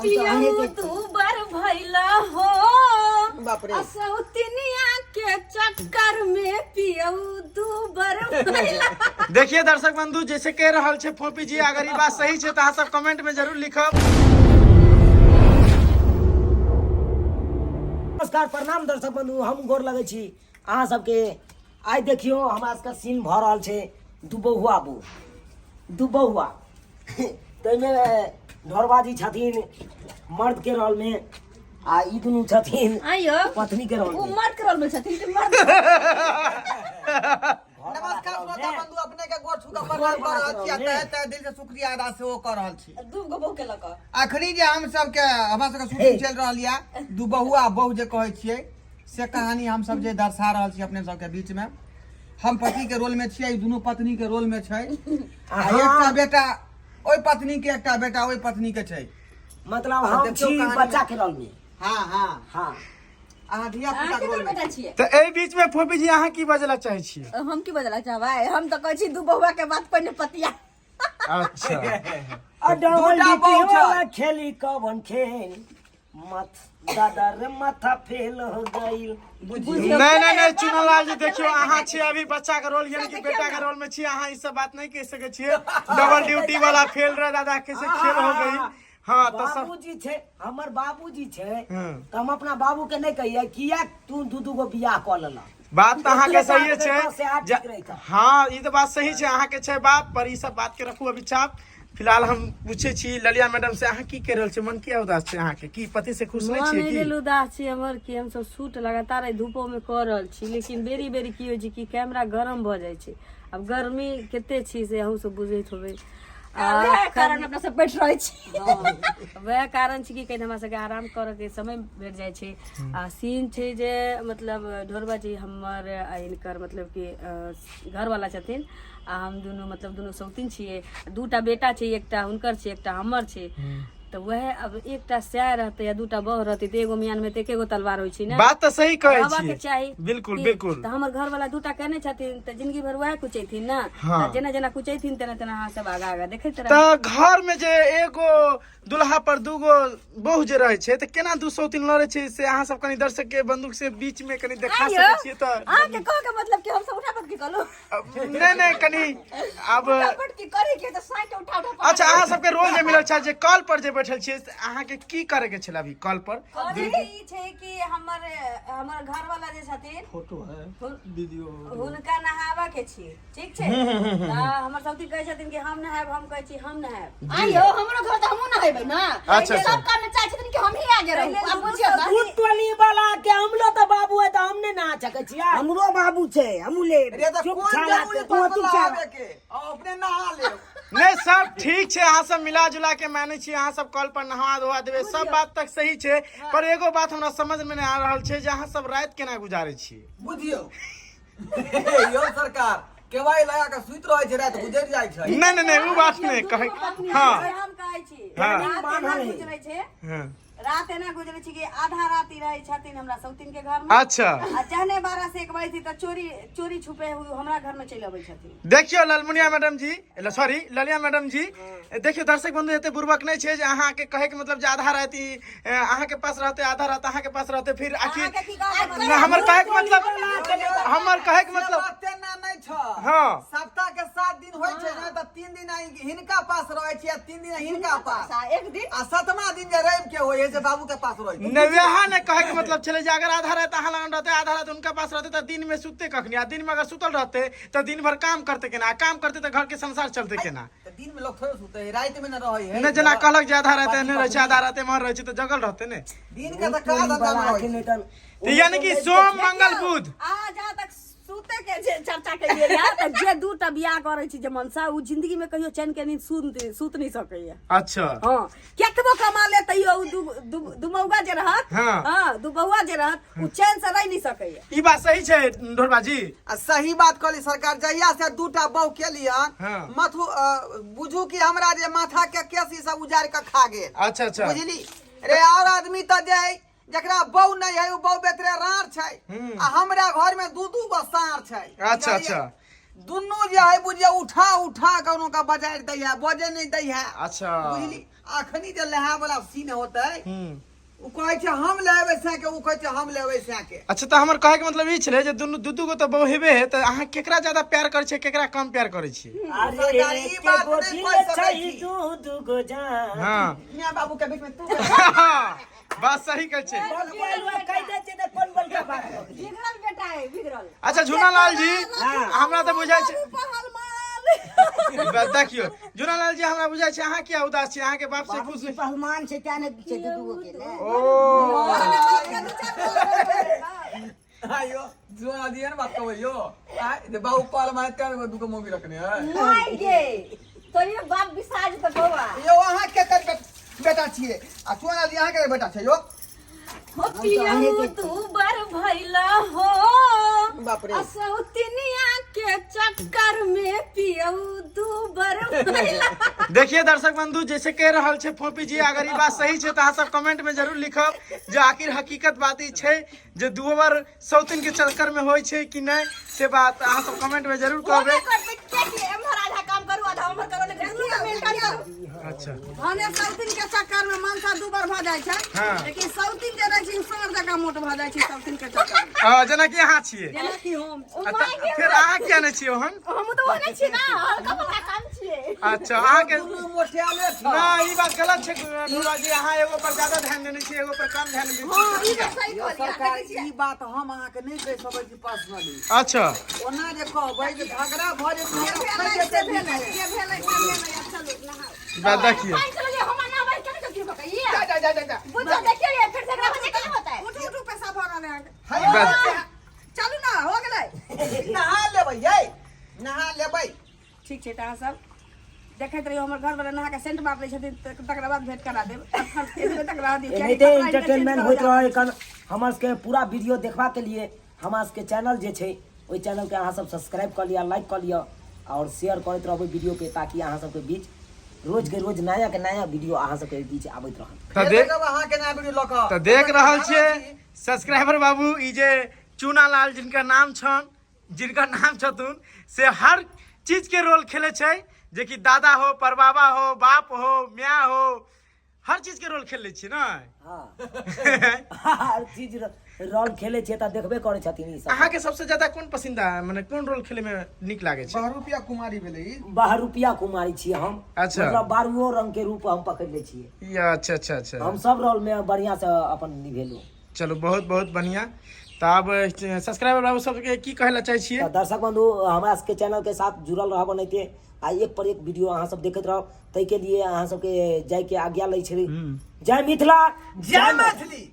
पियऊ तू बर भैला हो। बाप रे। असौतनिया के चक्कर में पियऊ दू बर भैला। देखिए दर्शक बंधु, जैसे कह रहल छै फोपी जी, अगर ई बात सही छै तऽ अहाँ सब कमेंट में जरूर लिखब। नमस्कार, प्रणाम दर्शक बंधु, हम गोर लगै छी अहाँ सबके। आइ देखियौ हमरा सबके सीन भऽ रहल छै दुबहुआ बू दुबहुआ, ताहिमे ढोरबा जी छथिन मर्द के रोल में आ ई दुनू छथिन आइयो पत्नी के रोल ओ में। मर्द के रोल में छथिन कि मर्द? नमस्कार श्रोता बंधु, अपने के गोर छू के प्रणाम कर रहल छी आ तहे तहे दिल से शुक्रिया अदा सेहो कर रहल छी। दू गो बहू के लऽ कऽ अखनी जे हम सबके हमरा सबके शूटिंग चलि रहल या दू बहुआ बहु जे कहै छियै से कहानी हम सब जे दर्शा रहल छी अपने सबके बीच में। हम पति के रोल में छियै, ई दुनू पत्नी के रोल में छै आ एकटा बेटा ओहि पत्नी के, एकटा बेटा ओहि पत्नी के छै। मतलब हम देखियौ छी कहानी। बच्चा के रोल में। हाँ हाँ हाँ, अहाँ धिया पुता अहाँ के रोल केकर में बेटा छियै? तऽ एहि बीच में फोपी जी अहाँ की बजला चाहै छियै? हम की बदला चाहबै? हम तऽ कहै छी दू बहुआ के बात पहिने पतिया। अच्छा। आ डबल दूटा ड्यूटी बहु छै। वाला खेली कवन खेल मत दादा रे, माथा फेल हो गइल। बुझियौ। नहीं नहीं नहीं चुनलाल जी, देखियो अहाँ छियै अभी बच्चा के रोल यानी कि बेटा के रोल में छियै, अहाँ ई सब बात नहीं कह सकै छियै। डबल ड्यूटी वाला फेल रहे दादा, कैसे खेल हो गई। हाँ तऽ सब बाबूजी छै, हमर बाबूजी छै। हम्म। तऽ हम अपना बाबू के नहीं कहिए किया तू दू दू गो बियाह कऽ लेलक। बात तऽ अहाँके सहिए से छै। आठ ठीक रहितै। हाँ, ई तऽ बात सही छै, अहाँके छै बाप पर। ई सब बात के रखू अभी चाप। फिलहाल हम पूछे छी ललिया मैडम से, अहाँ की कहि रहल छी? मन किया उदास छै अहाँके? की पति से खुश नहीं मन छियै एहि की? लेल उदास छी हमर कि हमसब शूट लगातार एहि धूपो में कऽ रहल छी, लेकिन बेरी बेरी की होइ छै कि कैमरा गरम भऽ जाइ छै। आब गर्मी कते छी से अहूँ सब बुझैत होबै। आ वएह कारण अपना सब बैठ रहै छी। हँ, वएह कारण छै कि कनि हमरा सबके आराम करऽ के समय भेट जाइ छै। आ सीन छै जे मतलब ढोरबा जी हमर आ हिनकर मतलब कि घरवाला छथिन आ हम दुनू मतलब दुनू सौतीन छियै। दूटा बेटा छै, एकटा हुनकर छै, एकटा हमर छै। तऽ वएह अब एकटा सैह रहतै आ दूटा बहू रहतै तऽ एगो मियान में तऽ एकेगो तलवार होइ छै ने। बात तऽ सही कहै रहबाक छियै। चाही। बिल्कुल। कि बिल्कुल। तऽ हमर घरवाला दूटा केने छथिन तऽ जिंदगी भर वएह कुचैथिन ने। हाँ। तऽ जेना जेना कुचैथिन तेना तेना अहाँ सब आगा आगा देखैत रहब। तऽ घर में जे एगो दुल्हा पर दूगो बहु जे रहै छै तऽ केना दू सौ तीन लड़ै छै से अहाँ सब कनि दर्शक के बंदूक से बीच में कनि देखा आइयो, सकै छियै तऽ? अहाँके कहऽ के मतलब कि हमसब उठा पटकी कलू? नहीं नहीं, कनि आब उठा पटकी करे के तऽ साइड उठा उठा पकड़। अच्छा, अहाँ सबके रोल जे मिलल छै जे कॉल पर जे बैठल छियै से अहाँके की करे के छलै अभी कॉल पर? करे के ई छै कि हमर हमर घरवाला जे छथिन फोटो है वीडियो, हुनका नहाबऽ के छी, ठीक छै? तऽ हमर सौती कहै छथिन कि हम नहायब, हम कहै छी हम नहायब। आइयो हमरो घर तऽ हमहूँ नहेबै ने। अच्छा, अच्छा। सब काम में चाहै छथिन कि हमही आगे रहू। आब बुझियौ तऽ। दू टोली वाला के हमलो तऽ बाबू है तऽ हम नहि नहा सकै छियै। हमरो बाबू छै, हमहूँ ले रे तऽ चुप कोन छाला जरूरी तू पर चुप छाला। बुलावे के आ अपने नहा ले। नहीं, सब ठीक छै, अहाँ सब मिला जुला के मानै छी, अहाँ सब कल पर नहा धोआ देबै, सब बात तक सही छै, पर एगो बात हमरा समझ में नहीं आ रहल छै जे अहाँ सब राति केना गुजारै छियै? बुझियौ यौ सरकार, केवाई लगा के सुति रहै छै, राति गुजरि जाइ छै। नहीं नहीं नहीं, उ बात नहीं कहै। हाँ हम कहै छी हाँ। रात एना गुजरै छै। हाँ। रात एना गुजरै छै कि आधा राति रहै छथिन हमरा सौतीन के घर में। अच्छा। आ जहने 12 से 1 बजे छै तऽ चोरी चोरी छुपे हुए हमरा घर में चलि अबै छथिन। देखियौ ललमुनिया मैडम जी, सॉरी ललिया मैडम जी, देखियौ दर्शक बंधु एते बुर्बक नहीं छै जे अहाँके कहै के मतलब जे आधा राति अहाँके पास रहते, आधा रात अहाँके पास रहते, फिर आखिर अहाँके की कहै के मतलब? ना, हमर कहै के मतलब, हमर कहै के से मतलब बात तेना नहि छ। हाँ। सप्ताह के 7 दिन होइ छै ने तऽ 3 दिन हिनका पास रहै छै आ 3 दिन हिनका पास, आ एक दिन आ 7वां दिन जे रवि के होइ है से बाबू के पास रहै छै। नहि, वएह ने कहै के मतलब छलै जे अगर आधा राति अहाँ लगन रहते, आधा राति हुनका पास रहते तऽ दिन में सुतते कखनी? आ दिन में अगर सुतल रहते तऽ दिन भर काम करते केना? आ काम करते तऽ घर के संसार चलते केना? तऽ दिन में लोग थोड़े सुते है, राति में न रहै है। नहि, जेना कहलक जे आधा राति एहने रहै छै, आधा राति एम्हर रहै छै तऽ जगल रहते ने। दिन के तऽ काज धंधा में रहै छै। तऽ यानी कि सोम मंगल बुध। आ जहाँ तक सुते के जे चर्चा केलियै या तऽ जे दूटा बियाह करै छै जे मनसा उ जिंदगी में कहियो चैन के नींद सुत नहीं सकैया। अच्छा। हाँ, केतबो कमा ले तैयो उ दू दू दुमौगा जे रहत, हाँ। हाँ, दुबौआ जे रहत उ चैन से रहि नहीं सकैया। ई बात सही छै ढोरबा जी? आ सही बात कहली सरकार, जहिया से दूटा बहु केलियन हाँ। मथु बुझू कि हमरा जे माथा के केस ई सब उजाड़ के खा गेल। अच्छा अच्छा। बुझली रे, और आदमी तऽ जे है जकरा बहु नहीं है उ बहु बेतरे रार छै आ हमरा घर में दू दू गो साँढ़ छै। अच्छा, अच्छा। दुनू जे है बुझिए उठा उठा के उनका बजारि दै है, बजे नहीं दै है। अच्छा। बुझली? अखनी जे लहा वाला सीन होतै, उ कहै छै हम लेबै सै के, उ कहै छै हम लेबै सै के। अच्छा, तऽ हमर कहैके मतलब ई छलै जे दुनू दू दू गो तऽ बहु हेबे है, तऽ अहाँ केकरा ज्यादा प्यार करै छियै, केकरा कम प्यार करै छियै? अरे सरकार ई एके बात गो नहि दिल कहि सकै छै छी। दू दू गो जान। हँ, मियां बाबू के बीच में तू बात सही कहै छै। बलुआ कहि दै छै तऽ कोन बड़का बात भऽ गेलै? बिगड़ल बेटा है, बिगड़ल। अच्छा झूनालाल जी, हमरा तऽ बुझाइ छै पहलवान। देखियौ झूनालाल जी, हमरा बुझाइ छै अहाँ किया उदास छी, अहाँके बाप से खुश नहि? पहलवान छै तें ने छै दू दूगो के ने। ओ आयो जो आदि है ना बात कहबै यो आय जे बाबू पाल मार कर दुगो मौगी रखने है। माय गे, तो ये बाप बिसार जेतौ बौआ। यौ, अहाँ के बेटा छियै आ चुना जी अहाँ के बेटा छै यौ? हो पियऊ तू बर भैला हो। बाप रे। असौतनिया के चक्कर में पियऊ दू बर भैला। देखिए दर्शक बंधु, जैसे कह रहल छै फोपी जी, अगर ई बात सही छै तऽ अहाँ सब कमेंट में जरूर लिखब जे आखिर हकीकत बात ई छै जे दुओ बार सौतिन के चक्कर में होइ छै कि नहि, से बात अहाँ सब कमेंट में जरूर कहबै। होबे करतै, कियाकि एम्हर आधा काम करू, आधा उम्हर करू, लेकिन दुनू के मेंटेन करू। अच्छा, भने सौतिन के चक्कर में मनसा दू बार भऽ जाइ छै, लेकिन सौतिन जे रहै छै साँढ़ जकाँ मोट भऽ जाइ छै सौतिन के चक्कर में। जेनाकि अहाँ छियै। जेनाकि हम। आ तऽ फेर अहाँ किया नहि छियै ओहन? हमहूँ तऽ ओहने छियै ने, हल्का फुल्का काम छियै। अच्छा, अहाँके दुनू मोटियाले छ। ना, ई बात गलत छै ढोला जी, अहाँ एगो पर ज्यादा ध्यान देने छियै, एगो पर कम ध्यान दै छियै। हँ, ई बात सही यौ कहलियै। सरकार, ई बात हम अहाँके नहि कहि सकै छी पर्सनली। अच्छा। ओना जे कहबै जे झगड़ा भऽ जेतै, जे हमरा भेलै फटि से जेतै भेलै, बीचमे। जे भेलै से भेलै, आब चलू नहाउ। बात देखियौ। पानि चलो जे हमरा नहाबै केना चलती भकैया। जा जा जा जा जा। बुझो देखियौ ये फिर झगड़ा हो जाए, केना होता है? उठू उठू, पैसा भऽ रहल है अहाँके। हे, बात- चलू ना, हो गेलै। नहा लेबै यै, नहा लेबै। ठीक छै, तऽ अहाँ सब देखैत रहियौ, हमर घरवला नहा कऽ सेंट मार लै छथिन तऽ तकरा बाद भेंट करा देब। अखन एतबे तक रहऽ दियौ, कियाकि एनाहिते कपड़ा हिनकर एंटरटेनमेंट चेंज होइत करऽ रहै। एखन हमर सबके पूरा वीडियो देखबाके लिए हमरा सबके चैनल जे छै, ओहि चैनलके अहाँ सब सब्सक्राइब कऽ लिअ, लाइक कऽ लिअ आओर शेयर करैत रहबै वीडियोके, ताकि अहाँ सबके बीच रोजके रोज नया के नया वीडियो अहाँ सबके बीच आबैत रहत। तऽ फेर देख देखब अहाँके नया वीडियो लऽ कऽ। तऽ देख रहल छियै सब्सक्राइबर बाबू, ई जे चूनालाल जिनकर नाम छन, जिनकर नाम छथुन, से हर चीज के रोल खेले छै, जे कि दादा हो, परबाबा हो, बाप हो, माय हो, हर चीज के रोल खेल लै छियै ने? हँ, हर चीज रोल खेलै छियै तऽ देखबे करै छथिन ई सब। अहाँके सबसे ज्यादा कोन पसंदीदा, माने कोन रोल खेले में नीक लागै छै? बहरूपिया कुमारी भेलै ई। बहरूपिया कुमारी छियै हम। अच्छा। मतलब बारुओ रंग के रूप हम पकड़ि लै छियै। या, अच्छा अच्छा अच्छा। हम सब रोल में बढ़िया से अपन निभेलहुँ। चलू, बहुत बहुत बढ़िया। तऽ आब सब्सक्राइबर बाबू सबके की कहै लए चाहै छियै? तऽ दर्शक बंधु, हमरा सबके चैनल के साथ जुड़ल रहब एनाहिते आ एक पर एक वीडियो अहाँ सब देखैत रहब, ताहिके लिए अहाँ सबके जायके आज्ञा लै छी। जय मिथिला, जय मैथिली।